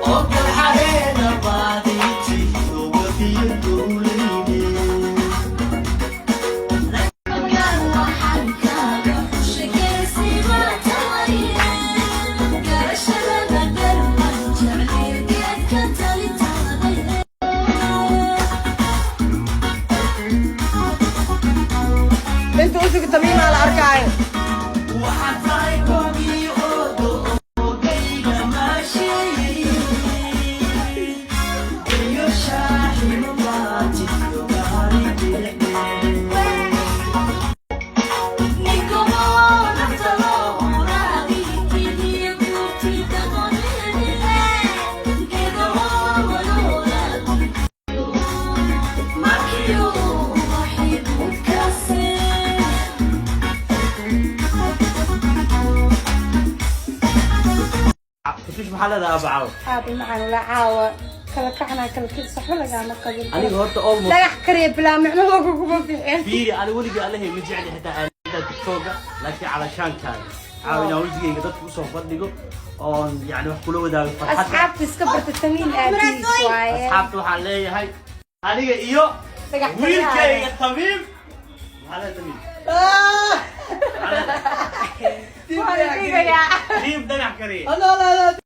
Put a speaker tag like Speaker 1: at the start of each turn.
Speaker 1: Oo galxareeda baaditiyo wabiyo dowlayne.
Speaker 2: Waxaan kaaga sheekaysiga tahay garashadada dharman jecliyo geedka talitaade.
Speaker 3: Inta usuga Tamiimaa la arkaayo.
Speaker 1: Waxaad tahay wabi oodo oogayga maasheeyey iyo shaaximo baatiyo gaari bilicdee.
Speaker 2: Ninkomo nafta loo huraadi keliya guurti dagoneede geedaho waloolaadi markiyo waxay guudkaase.
Speaker 4: Kutush, maxaa leedahay, abacaw?
Speaker 5: Aabi macaan, la caawa kala kacnaa, kala kid saxba lagaama qabin.
Speaker 4: Aniga horta almost
Speaker 5: Dhagax kariya bilaa micno laguguma bixin.
Speaker 4: Fiiri, ani weligii allahay ma jecli xitaa aalada TikToka, laakiin calashaankaada caawa inaan wejigayga dadka usoo bandhigo oon yani wax kula wadaago farxadda.
Speaker 5: Asxaabta iska barta, Tamiin aabihiis waaye.
Speaker 4: Asxaabta waxaan leeyahay aniga iyo
Speaker 5: Dhagax
Speaker 4: wiilkayga Tamiim. Maxaa leedahay, Tamiim?
Speaker 5: Waa la dhigayaa.
Speaker 4: Tamiim dhagax kariye.
Speaker 3: Alla alla alla.